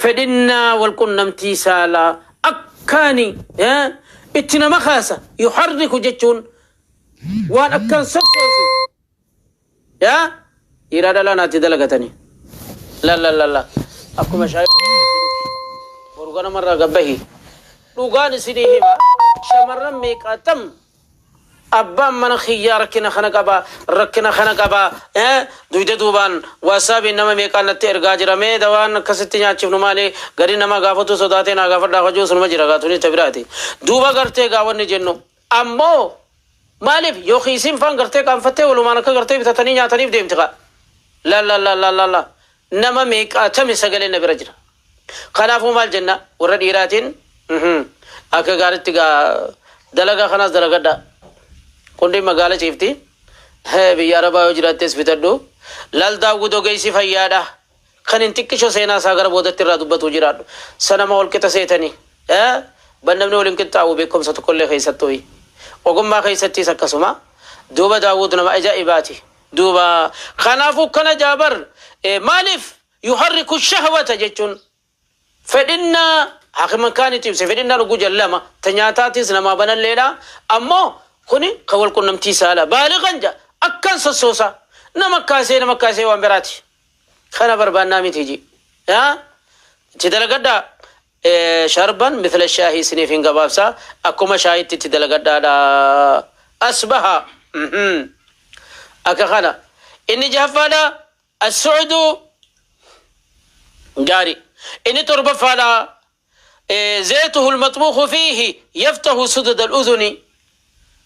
Fedhinnaa walqunnamtii saalaa akkaani itti nama kaasa. Yuharriku jechuun waan akkaan sossoosu. Yaa dhiiraa dhalaa naatti dalagatanii. La la la la. Akkuma shaayii boru ganamarraa gabbahi. Dhugaan isinii hima shamarran meeqaatam Abbaan mana kiyyaa rakkina kana qaba, rakkina kana qaba, duyda duubaan WhatsAppiin nama meeqaan natti ergaa jira, mee dawaan akkasitti nyaachifnu maali, gadi nama gaafatuu sodaatee naa gaafadhaa ka jiru sunuma jira gaa tuni ta biraati. Duuba gartee gaa wanni jennu ammoo maaliif yookiin isiin faan gartee qaanfattee walumaan akka gartee bitatanii nyaataniif deemti kaa. La la la la la la nama meeqaatami sagaleen na bira jira. Kanaafuu maal jenna warra dhiiraatiin akka gaaritti gaa dalagaa kanaas dalagadhaa. Qundiin magaala ciifti. Biyya Arabaa yoo jiraattes bitadhu. Lal Daawwid ogeessi fayyaadha. Kan hin xiqqisho seenaa isaa gara boodatti irraa dubbatu jiraadhu. Sanama wal qixa seetanii. Ban namni wal hin qixxaawu beekumsa tokkollee keessattuu. Ogummaa keessattis akkasuma. Duuba Daawwud nama ajaa'ibaati. Duuba kanaafuu kana jaabar maaliif Yuharriku shahwata jechuun fedhinnaa hakiman kaanitu ibse fedhinnaan hogguu jedhan lama ta nyaataatis namaa banalleedha ammoo kuni ka wal qunnamtii saala baaliqan ja akkaan sossoosa nama kaasee nama kaasee waan biraati kana barbaannaa miti ji yaa itti dalagadhaa sharban mithla shaahii isiniif hin gabaabsa akkuma shaayitti itti dalagadhaadha asbaha akka kana inni jahaffaadha As-su'udu gaari. Inni torbaffaadha zaytuhu al-maxbuukhu fiihi yaftahu sudud al-udhuni.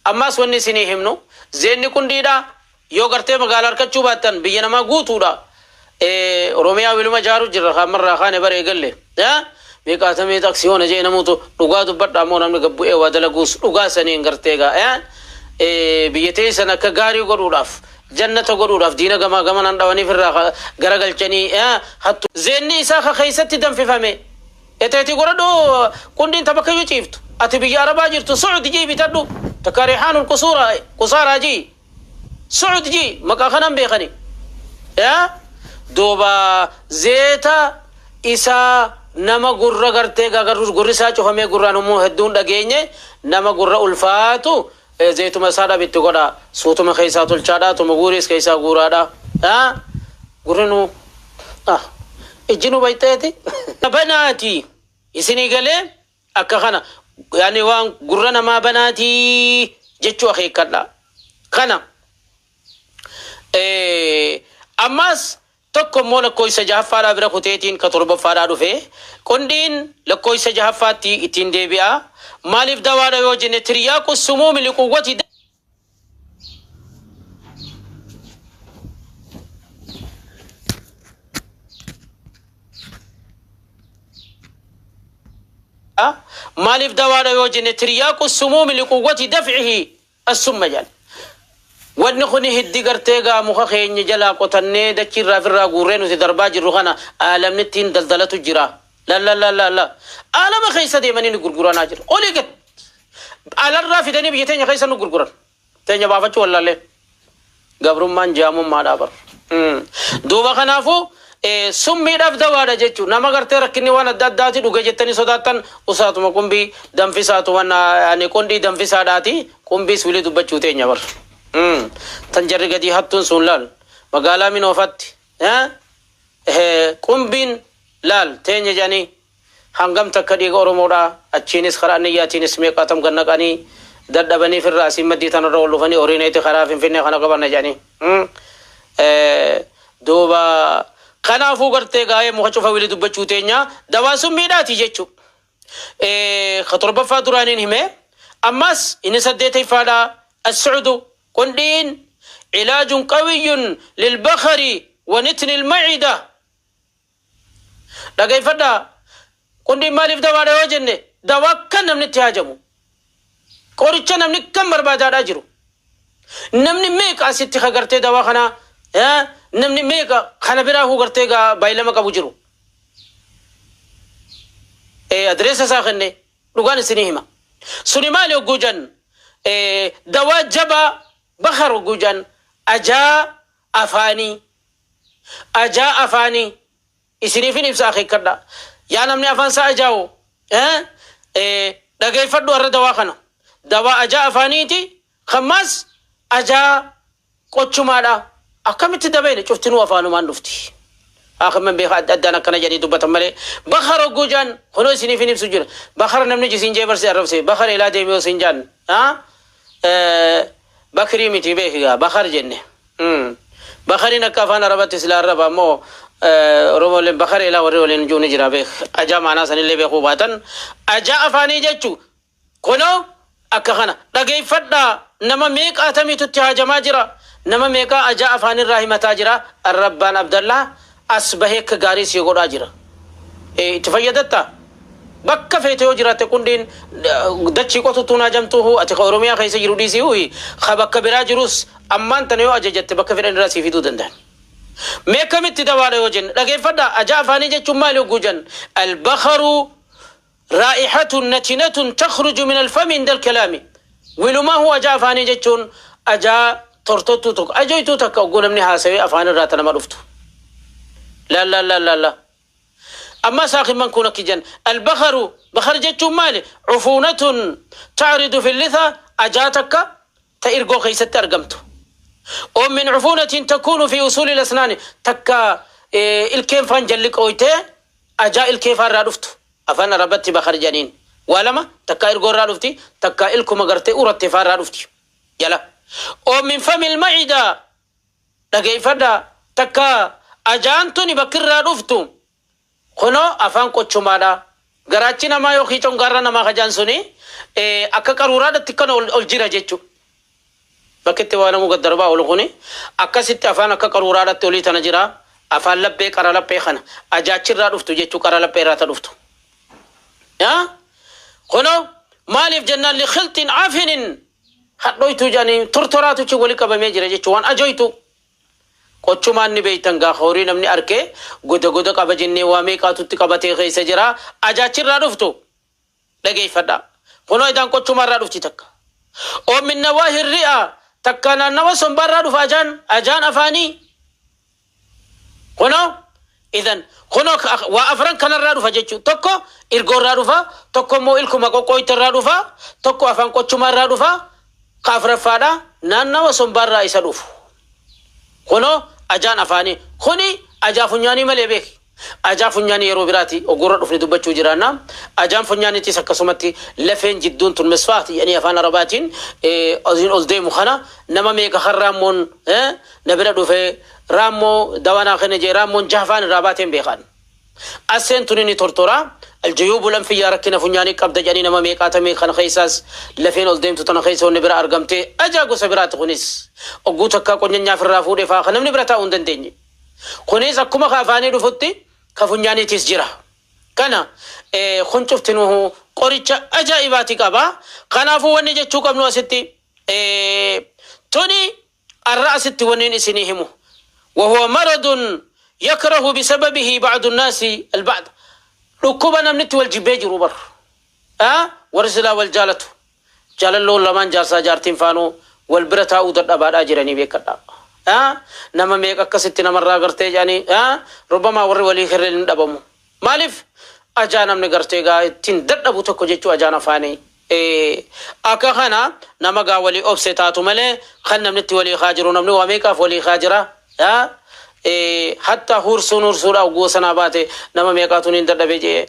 Ammaas wanni isinii himnu zeenni qundiidha yoo gartee magaala harkachuu baattan biyya namaa guutuudha. Oromiyaa wiluma jaaru jirra kaammarraa kaane bara eegalle. Meeqaatamee aksiyoona jee namuutu dhugaa dubbadha ammoo namni gad bu'ee waa dalaguus dhugaa saniin gartee gaa biyya teessan akka gaarii godhuudhaaf jannata godhuudhaaf diina gamaa gamanaan dhawaniif irraa garagalchanii hattu zeenni isaa ka keessatti danfifame eteetii godhadhu qundiin ta bakkayyuu ciiftu ati biyya arabaa jirtu su'ud jii bitadhu takka rihaanul qusuura qusaaraa jii Su'ud jii maqaa kanan beekani yaa duuba zeeta isaa nama gurra gartee gagarru gurri isaa cufamee gurraan humuu hedduun dhageenye nama gurra ulfaatu zeetuma isaa dhab itti godha suutuma keessaa tolchaadha tuma guuriis keessaa guuraadha yaa gurri nu ah ijji nu bayxeeti banaati isinii galee Akka kana yaani waan gurra namaa banaatii jechuu akeekkadha. Kana ammaas tokko immoo lakkoofsa jahaffaadhaa bira kuteetiin ka torbaffaadhaa dhufe qundiin lakkoofsa jahaffaatti ittiin deebi'a. Maaliif dawaadha yoo jenne tiryaaqu sumuumi liquwwati Maaliif dawaadha yoo jenne tiryaaqu sumuumi liquwwati daf'ihi assumma jedhan. Wanni kuni hiddi gartee gaa muka keenya jalaa qotannee dachiirraa firraa guurree nuti darbaa jirru kana aalamni ittiin daldalatu jira. La la la la la. Aalama keessa deemanii ni gurguranaa jira. Olii gad alarraa fidanii biyya teenya keessa nu gurguran. Teenya baafachuu wallaallee. Gabrummaan jaamummaadhaa bar. Duuba kanaafuu summiidhaaf dawaadha jechuun nama gartee rakkinni waan adda addaati dhuge jettanii sodaattan usaatuma qumbii danfisaatu waan ani qundii danfisaadhaati qumbiis wilii dubbachuu teenya bar. Tan jarri gadii hattuun sun laal magaalaa minoofatti qumbiin laal teenya jedhanii Hangam takka dhiiga Oromoodhaa achiinis karaa Anniyyaatiinis meeqaatam gad naqanii dadhabanii firraa asiin maddii tanarra ol dhufanii horiineeti karaa Finfinnee kana qabanna jedhanii. Duuba kanaafuu gartee gaa'ee muka cufa wili dubbachuu teenya dawaa summiidhaati jechuu. Ka torbaffaa duraaniin hime ammas inni saddeetaffaadha as-su'udu qundhiin ilaajun qawiyyun lilbakari wa nitni alma'ida. Dhageeffadhaa! Qundiin maaliif dawaadha yoo jenne, dawaa akkan namni itti haajamu. Qoricha namni akkan barbaadaadhaa jiru. Namni meeqa asitti ka gartee dawaa kana namni meeqa kana biraa huu gartee gaa baay'ilama qabu jiru. Adireessa isaa kenne dhugaan isinii hima. Suni maali hogguu jan dawaa jabaa bakar hogguu jan ajaa afaanii Ajaa afaanii isiniifin ibsa akeekkadhaa. Yaa namni afaan isaa ajaa'u dhageeffadhu har'a dawaa kana. Dawaa ajaa afaaniiti kammas ajaa qochumaadha. Akkamitti dabeene cuftinuu afaanumaan dhufti. Akkamman beeka adda addaan akkana jedhanii dubbatan malee. Bakara hogguu jaan kunoo isiniif hin ibsu jira. Bakara namni jisiin jee barsi arrabse. Bakara ilaa deemee osoo hin jaan. Bakrii miti beeki gaa bakar jenne. Bakariin akka afaan Arabatti sila arraba ammoo Oromooleen bakar ilaa warri waliin jiru ni jira beek. Ajaa maanaa sanillee beekuu baatan. Ajaa afaanii jechuu kunoo akka kana dhageeffadhaa, nama meeqaatamiitu itti haajamaa jira. Nama meeqaa ajaa afaanirraa himataa jira. Arrabbaan Abdallaa as bahee akka gaarii sii godhaa jira. Itti fayyadatta. Bakka feete yoo jiraatte qundiin dachii qotuttuun haajamtuu ati ka Oromiyaa keessa jiru dhiisii huyi ka bakka biraa jirus ammaan tana yoo ajajatte bakka fedhan irraa sii fiduu danda'an. Mee akkamitti dawaadha yoo jenne, dhageeffadhaa, ajaa afaanii jechuun maali hogguu jennu, albakaru raa'ihatun natinatun takhruju min alfami inda alkalaami. Wilumaa ajaa afaanii jechuun ajaa tortottuu tokko ajoytuu takka hogguu namni haasawee afaan irraa ta nama dhuftu. La la la la la. Amma saakiman kun akki jen albakaru, bakar jechuun maali? Cufuunatun tacridu fi litha, ajaa takka ta irgoo keeysatti argamtu. O min cufuunatin takunu fi usuuli lasnaani, takka ilkeen faan jalli qooytee ajaa ilkee faarraa dhuftu. Afaan Arabatti bakar janiin. Waa lama, takka irgoo irraa dhufti, takka ilkuma gartee uratte faarraa dhufti. Jala. O min fami lmacida, dhageeffadhaa, takka ajaan tuni bakkirraa dhuftu kunoo afaan qochumaadha. Garaachi namaa yookiin congaarra namaa kajaan suni akka qaruuraadhatti kana ol jira jechuudha. Bakki waa namuu gaddarbaa olu kuni akkasitti afaan akka qaruuraadhatti olii tana jira. Afaan laphee qara laphee kana ajaachirraa dhuftu jechuu, qara laphee irraa ta dhuftu. Yaa kunoo maaliif jennaan, likhilxin afinin, hadhoytuu jedhanii tortoraatu chi wali qabamee jira jechuu, waan ajoytu. Qochumaan ni beeytan gaafa horii namni arkee goda goda qaba jennee waa meeqaatutti qabatee keessa jira, ajaachirraa dhuftu dhageeffadha. Kunoo idaan qochumaarraa dhufti takka. Oo min nawaahi ri'a, takka naannawa sombaarraa dhufa ajaan afaanii. Kunoo idan kunoo waa afran kanarraa dhufa jechuu, tokko irgoorraa dhufa, tokko immoo ilkuma qoqqooytarraa dhufa, tokko afaan qochumaarraa dhufa, ka afraffaadha naannawa sombaarraa isa dhufu. Kunoo ajaan afaanii kuni ajaa funyaanii malee beeki. Ajaa funyaanii yeroo biraati ogurra dhufne dubbachuu jiraanna. Ajaan funyaaniitis akkasumatti lafeen jidduun tun misfaati jedhanii afaan Arabaatiin asiin ol deemu kana nama meeqa kan raammoon na bira dhufee raammoo dawanaa kenna jee raammoon jahafaan irraa baateen beekan. Aseen tuni ni tortora. Aljuyuubu lanfiyyaa rakkina funyaanii qabda jedhanii nama meeqaatamee kana keessaas lafeen ol deemtu tana keessa wanni bira argamte ajaa gosa biraati kunis. Ogguu takkaa qonyanyaaf irraa fuudhee faa kan namni bira taa'uu hin dandeenye. Kunis akkuma ka afaanii dhufutti ka funyaaniitis jira. Kana kun cuftinuhu qoricha ajaa'ibaati qaba. Kanaafuu wanni jechuu qabnu asitti tuni arra asitti wanni isinii himu. وهو مرض يكره بسببه بعض الناس البعض. Dhukkuba namni itti wal jibbee jiru bar. Warri silaa wal jaalatu. Jaalalloon lamaan jaarsaa jaartiin faanuu wal bira taa'uu dadhabaadhaa jiranii beekadha. Nama meeqa akkasitti namarraa gartee jedhanii rubbamaa warri walii hirreen hin dhabamu. Maaliif ajaa namni gartee gaa ittiin dadhabu tokko jechuu ajaan afaanii. Akka kana nama gaa walii obse taatu malee kan namni itti walii kaa jiru, namni waa meeqaaf walii kaa jira. Hatta hursuun hursuudha ogguu sanaa baate nama meeqaatu niin dadhabee jee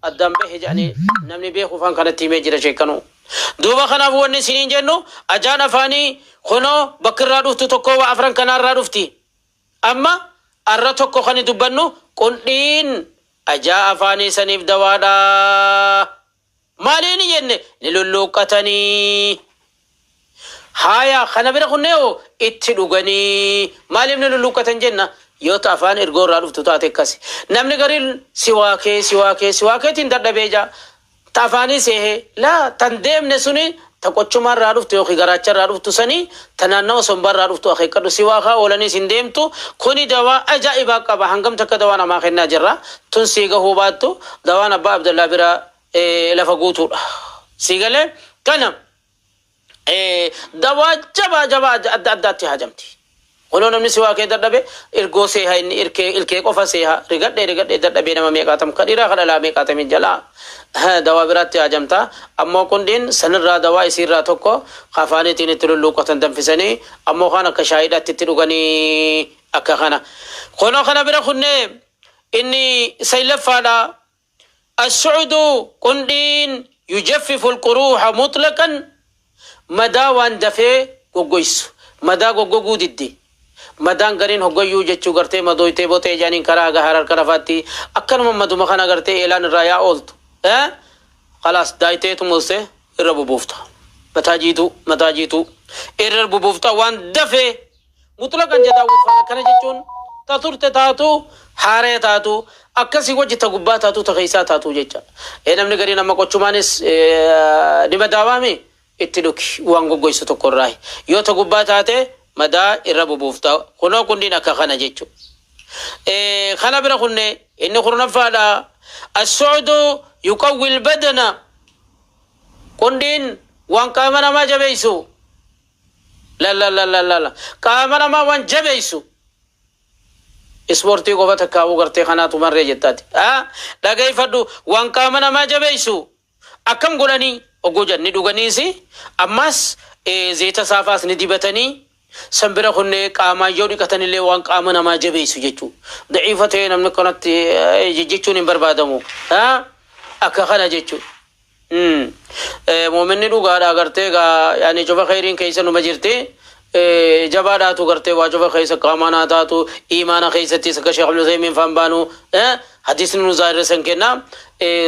addaan bahe jedhanii namni beeku afaan kanatti himee jira sheekkanuu. Duuba kanaaf wanni isiniin jennu, ajaan afaanii kunoo bakki irraa dhuftu tokko waa afran kanaarraa dhufti. Amma arra tokko kan dubbannu qundhiin ajaa afaanii saniif dawaadha. Maaliin jenne, ni lulluuqqatanii. Haaya, kana bira kunnee hoo itti dhuganii. Maaliif ni lulluuqqatan jenna? Yoo ta afaan ergoo irraa dhuftu taate akkasi. Namni gariin siwaakee siwaakee siwaakeetiin dadhabee jaa. Ta afaanii seehee laa tan deemne suni ta qochumaa irraa dhuftu yookiin garaacha irraa dhuftu sanii ta naannawa sombaa irraa dhuftu akeekkadhu, siwaakaa oolaniis hin deemtu. Kuni dawaa ajaa'ibaa qaba. Hangam takka dawaa namaa kennaa jirra. Tun sii gahuu baattu dawaan abbaa Abdallaa bira lafa guutuudha. Sii galee kana dawaa jabaa jabaa adda addaatti haajamti. Kunoo namni siwaakee dadhabe irgoo seeha inni irkee ilkee qofa seeha rigadhee rigadhee dadhabee nama meeqaatam ka dhiiraa ka dhalaa meeqaatami jalaa dawaa biraatti haajamta. Ammoo qundiin sanirraa dawaa isiirraa tokko ka afaaniitiin itti lulluuqqatan danfisanii ammoo kaan akka shaayiidhaatti itti dhuganii akka kana. Kunoo kana bira kunnee inni saylaffaadha. As-su'udu qundhiin yujaffifu al-quruuha mutlaqan madaa waan dafee goggoysu. Madaa goggoguu didde. Madaan gariin hoggayyuu jechuu gartee madooytee boxee jedhaniin karaa haga harar kana faatti akkanuma maduma kana gartee eelaan irraa yaa ooltu. Eh? Khalaas daayteetuma uste irra bubuufta. Mataa jiituu mataa jiituu irra bubuufta waan dafee Muxlaqan jedha Daawud akkana jechuun ta turte taatu haaraya taatu akkasii wajji ta gubbaa taatu ta keessaa taatu jecha. Ee namni gariin amma qochumaanis ni madaawaami itti dhuki waan goggoysu tokko irraahi. Yoo ta gubbaa taate madaa irra bubuufta. Kunoo kunniin akka kana jechu. Kana bira kunne inni kurnaffaadha. As-su'udu yuqawwi al-badana qundiin waan qaama namaa jabeessu. Lalalalalalala qaama namaa waan jabeessu ispoortii qofa takkaawuu gartee kanaatu marree jettaati. Dhageeffadhu waan qaama namaa jabeessu akkam godhanii ogguu jedhan ni dhuganiisi ammas zeeta saafaas ni dibatanii san bira kunnee qaamaan yoo dhiqatanillee waan qaama namaa jabeessu jechuudha. Daciifa ta'ee namni akkanatti jechuun hin barbaadamu. Akka kana jechuudha. Muminni dhugaadha gartee egaa yaani cufa kheyriin keessa numa jirti. Jabaadhaatu gartee waa cufa keessa qaamaan haa taatu iimaana keessattis akka Sheekh Ibn Uthaymiin faan baanu hadiisni nu zaahira san kenna.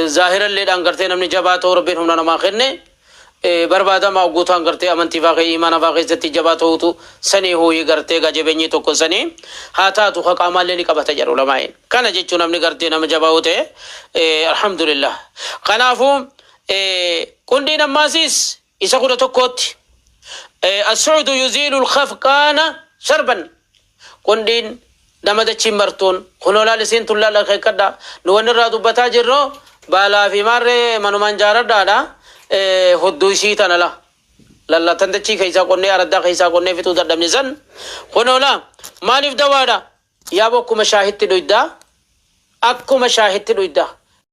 Zaahiralleedhaan gartee namni jabaa ta'uu Rabbiin humna namaa kenne. Barbaadama ogguutaan gartee amantii faa kee iimaana faa keessatti jabaa ta'uutu sanii hooyi gartee egaa jabeenyi tokko sanii haa taatu ka qaamaallee ni qabata jedhu ulamaa'iin. Kana jechuun namni gartee nama jabaa yoo ta'e alhamdulillah. Kanaafuu qundiin ammaasiis isa 11tti as-su'udu yuziilu al-khafqaana sharban qundiin nama dachiin martuun kunoo laal isiin tun laal akeekkadha nu wanni irraa dubbataa jirru baalaa fi maarree manumaan jaaradhaadha hudduu isii tana la lalla tan dachii keessaa qonnee araddaa keessaa qonnee fixuu dadhabne san kunoo la maaliif dawaadha Yaabo akkuma shaahitti dhuyda akkuma shaahitti dhuyda.